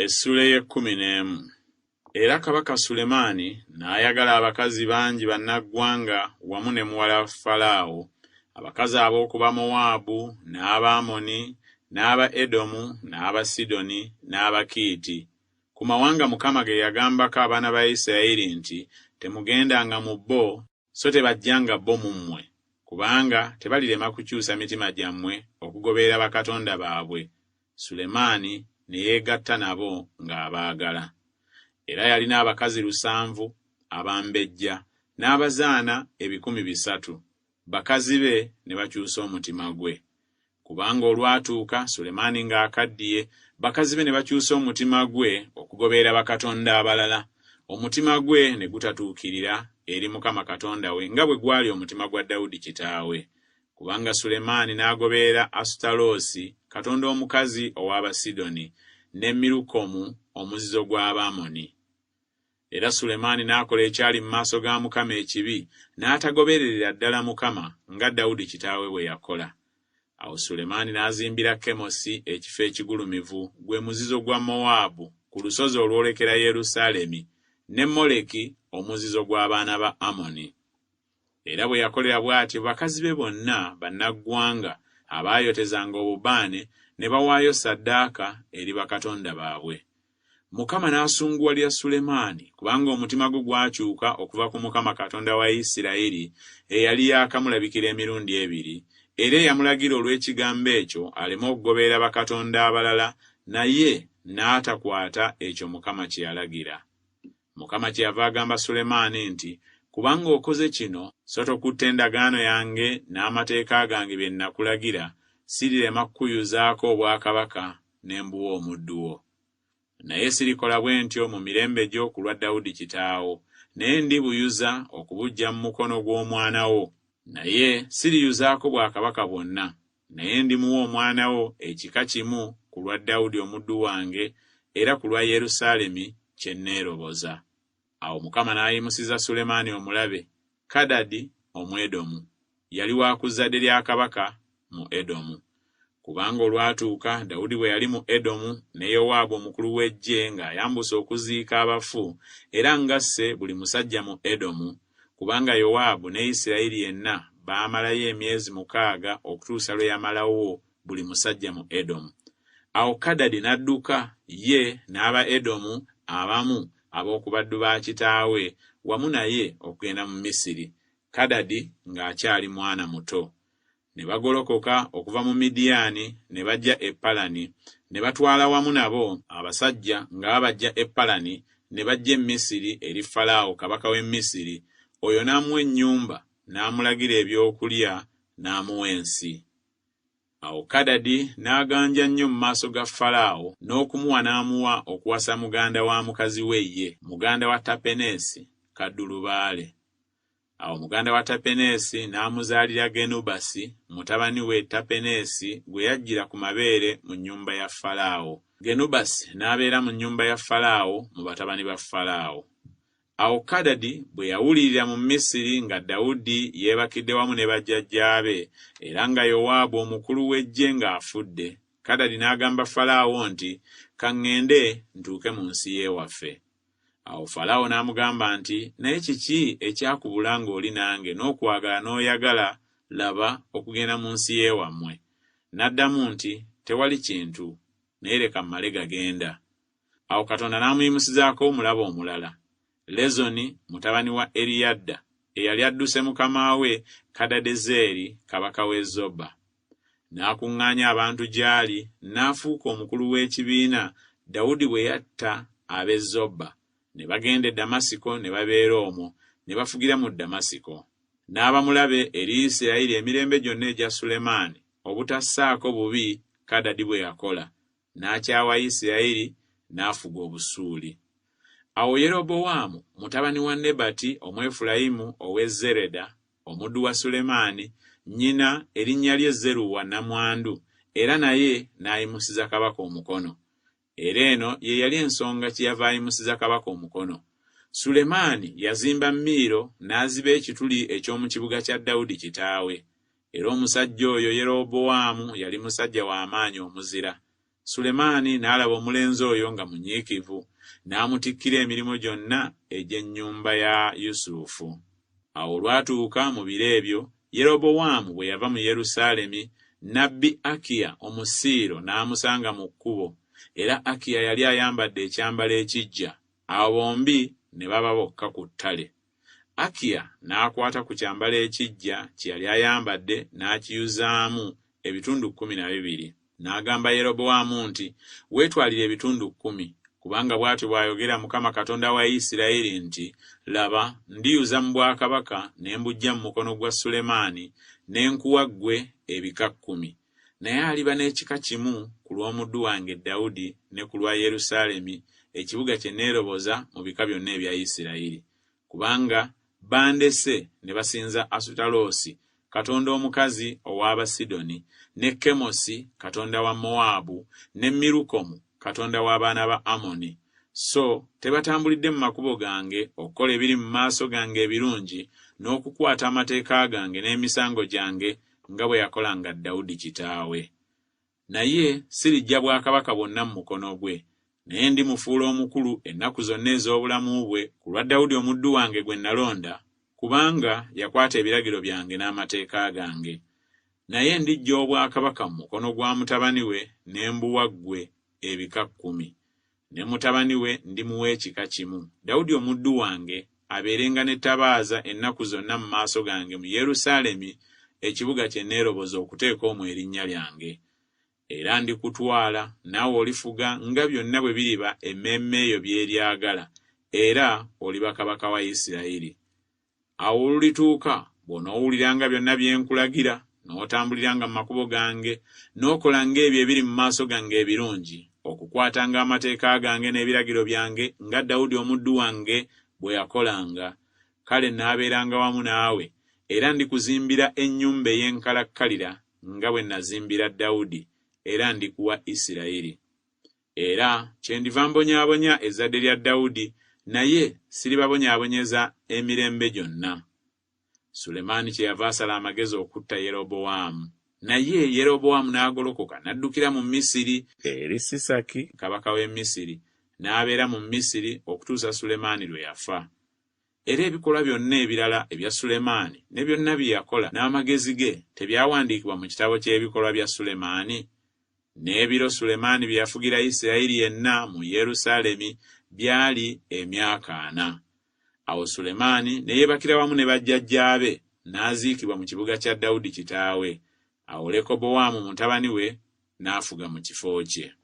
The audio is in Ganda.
Essuula ey'ekkumi n'emu. Era kabaka Sulemaani n'ayagala abakazi bangi bannaggwanga wamu ne muwala wa Falaawo, abakazi ab'oku Bamowaabu, n'Abaamoni, n'aba Edomu, n'Abasidoni, n'Abakiiti, ku mawanga Mukama ge yagambako abaana ba Isirayiri nti Temugendanga mu bo, so tebajjanga bo mu mmwe, kubanga tebalirema kukyusa mitima gyammwe okugoberera bakatonda baabwe, Sulemaani ne yeegatta nabo ng'abaagala. Era yalina abakazi lusanvu abambejja n'abazaana 300, bakazi be ne bakyusa omutima gwe. Kubanga olwatuuka Sulemaani ng'akaddiye, bakazi be ne bakyusa omutima gwe okugoberera bakatonda abalala, omutima gwe ne gutatuukirira eri Mukama Katonda we nga bwe gwali omutima gwa Dawudi kitaawe. Kubanga Sulemaani n'agoberera Asutaloosi katonda omukazi ow'Abasidoni, ne Mirukomu omuzizo gw'Abaamoni. Era Sulemaani n'akola ekyali mu maaso ga Mukama ekibi, n'atagobererera ddala Mukama nga Dawudi kitaawe bwe yakola. Awo Sulemaani n'azimbira Kemosi ekifo ekigulumivu, gwe muzizo gwa Mowaabu, ku lusozi olwolekera Yerusaalemi, ne Moleki omuzizo gw'abaana ba Amoni. Era bwe yakolera bw'atyo bakazi be bonna bannaggwanga abaayotezanga obubaane ne bawaayo ssaddaaka eri bakatonda baabwe. Mukama n'asunguwalira Sulemaani, kubanga omutima gwe gwakyuka okuva ku Mukama Katonda wa Isirayiri eyali yaakamulabikira emirundi ebiri, era eyamulagira olw'ekigambo ekyo aleme okugoberera bakatonda abalala, naye n'atakwata ekyo Mukama kye yalagira. Mukama kyeyava agamba Sulemaani nti, Kubanga okoze kino, so tokutte endagaano yange n'amateeka gange bye nnakulagira, sirirema kukuyuzaako obwakabaka ne mbuwa omuddu wo. Naye sirikola bwe ntyo mu mirembe gyo ku lwa Dawudi kitaawo, naye ndibuyuza okubuggya mu mukono gw'omwana wo. Naye siriyuzaako bwakabaka bwonna, naye ndimuwa omwana wo ekika kimu ku lwa Dawudi omuddu wange era ku lwa Yerusaalemi kye nneeroboza. Awo Mukama n'ayimusiza Sulemaani omulabe, Kadadi Omwedomu, yali wa ku zzadde lya kabaka mu Edomu. Kubanga olwatuuka Dawudi bwe yali mu Edomu ne Yowaabu omukulu w'eggye ng'ayambuse okuziika abafu era ng'asse buli musajja mu Edomu, kubanga Yowaabu ne Isirayiri yenna baamalayo emyezi mukaaga okutuusa lwe yamalawo buli musajja mu Edomu. Awo Kadadi n'adduka, ye n'Abaedomu abamu ab'oku baddu ba kitaawe wamu naye okugenda mu Misiri, Kadadi ng'akyali mwana muto. Ne bagolokoka okuva mu Midiyaani ne bajja e Palani, ne batwala wamu nabo abasajja nga babaggya e Palani ne bajja e Misiri eri Falaawo kabaka w'e Misiri, oyo n'amuwa ennyumba, n'amulagira ebyokulya, n'amuwa ensi. Awo Kadadi n'aganja nnyo mu maaso ga Falaawo, n'okumuwa n'amuwa okuwasa muganda wa mukazi we ye, muganda wa Tapeneesi kaddulubaale. Awo muganda wa Tapeneesi n'amuzaalira Genubasi mutabani we Tapeneesi gwe yaggyira ku mabeere mu nnyumba ya Falaawo. Genubasi n'abeera mu nnyumba ya Falaawo mu batabani ba Falaawo. Awo Kadadi bwe yawulirira mu Misiri nga Dawudi yeebakidde wamu ne bajjajjaabe, era nga Yowaabu omukulu w'eggye ng'afudde, Kadadi n'agamba Falaawo nti, Ka ŋŋende ntuuke mu nsi y'ewaffe. Awo Falaawo n'amugamba nti, Naye kiki ekyakubula ng'oli nange n'okwagala n'oyagala, laba, okugenda mu nsi y'ewammwe? N'addamu nti, Tewali kintu, naye leka mmale gagenda. Awo Katonda n'amuyimusizaako omulabe omulala, Lezoni mutabani wa Eriyadda, eyali adduse mukama we Kadadezeri kabaka w'e Zoba. N'akuŋŋaanya abantu gy'ali, n'afuuka omukulu w'ekibiina Dawudi bwe yatta ab'e Zoba, ne bagenda e Damasiko ne babeera omwo, ne bafugira mu Damasiko. N'aba mulabe eri Isirayiri emirembe gyonna egya Sulemaani, obutassaako bubi Kadadi bwe yakola, n'akyawa Isirayiri, n'afuga Obusuuli. Awo Yerobowaamu mutabani wa Nebati Omwefulayimu ow'e Zereda, omuddu wa Sulemaani, nnyina erinnya lye Zeruwa nnamwandu, era naye n'ayimusiza kabaka omukono. Era eno ye yali ensonga kyeyava ayimusiza kabaka omukono. Sulemaani yazimba Miiro n'aziba ekituli eky'omu kibuga kya Dawudi kitaawe. Era omusajja oyo Yerobowaamu yali musajja wa maanyi omuzira. Sulemaani n'alaba omulenzi oyo nga munyiikivu, n'amutikkira emirimu gyonna egy'ennyumba ya Yusufu. Awo olwatuuka mu biro ebyo, Yerobowaamu bwe yava mu Yerusaalemi, nnabbi Akiya Omusiiro n'amusanga mu kkubo, era Akiya yali ayambadde ekyambalo ekiggya, awo bombi ne baba bokka ku ttale. Akiya n'akwata ku kyambalo ekiggya kye yali ayambadde n'akiyuzaamu ebitundu 12. N'agamba Yerobowaamu nti, Weetwalire ebitundu kkumi, kubanga bw'atyo bw'ayogera Mukama Katonda wa Isirayiri nti, Laba, ndiyuza mu bwakabaka ne mbuggya mu mukono gwa Sulemaani ne nkuwa ggwe ebika kkumi. Naye aliba n'ekika kimu ku lw'omuddu wange Dawudi ne ku lwa Yerusaalemi, ekibuga kye neeroboza mu bika byonna ebya Isirayiri. Kubanga bandese ne basinza Asutaloosi katonda omukazi ow'Abasidoni, ne Kemosi katonda wa Mowaabu, ne Mirukomu katonda w'abaana ba Amoni, so tebatambulidde mu makubo gange okukola ebiri mu maaso gange ebirungi, n'okukwata amateeka gange n'emisango gyange nga bwe yakolanga Dawudi kitaawe. Naye siriggya bwakabaka bwonna mu mukono gwe, naye ndimufuula omukulu ennaku zonna ez'obulamu bwe ku lwa Dawudi omuddu wange gwe nalonda, kubanga yakwata ebiragiro byange n'amateeka gange. Naye ndiggya obwakabaka mu mukono gwa mutabani we ne mbuwa ggwe, ebika kkumi. Ne mutabani we ndimuwa ekika kimu, Dawudi omuddu wange abeerenga n'ettabaaza ennaku zonna mu maaso gange mu Yerusaalemi, ekibuga kye neeroboza okuteeka omwo erinnya lyange. Era ndikutwala, naawe olifuga nga byonna bwe biriba emmeeme yo by'eryagala, era oliba kabaka wa Isirayiri. Awo olulituuka, bw'onoowuliranga byonna bye nkulagira, n'otambuliranga mu makubo gange, n'okola ng'ebyo ebiri mu maaso gange ebirungi, okukwatanga amateeka gange n'ebiragiro byange nga Dawudi omuddu wange bwe yakolanga, kale naabeeranga wamu naawe, era ndikuzimbira ennyumba ey'enkalakkalira nga bwe nazimbira Dawudi, era ndikuwa Isirayiri. Era kyendiva mbonyaabonya ezzadde lya Dawudi, naye siribabonyaabonyeza emirembe gyonna. Sulemaani kyeyava asala amagezi okutta Yerobowaamu. Naye Yerobowaamu n'agolokoka n'addukira mu Misiri eri Sisaki kabaka w'e Misiri, n'abeera mu Misiri okutuusa Sulemaani lwe yafa. Era ebikolwa byonna ebirala ebya Sulemaani ne byonna bye yakola n'amagezi ge tebyawandiikibwa mu kitabo ky'ebikolwa bya Sulemaani? N'ebiro Sulemaani bye yafugira Isirayiri yenna mu Yerusaalemi byali emyaka ana. Awo Sulemaani ne yeebakira wamu ne bajjajjaabe, n'aziikibwa mu kibuga kya Dawudi kitaawe. Awo Lekobowaamu mutabani we n'afuga mu kifo kye.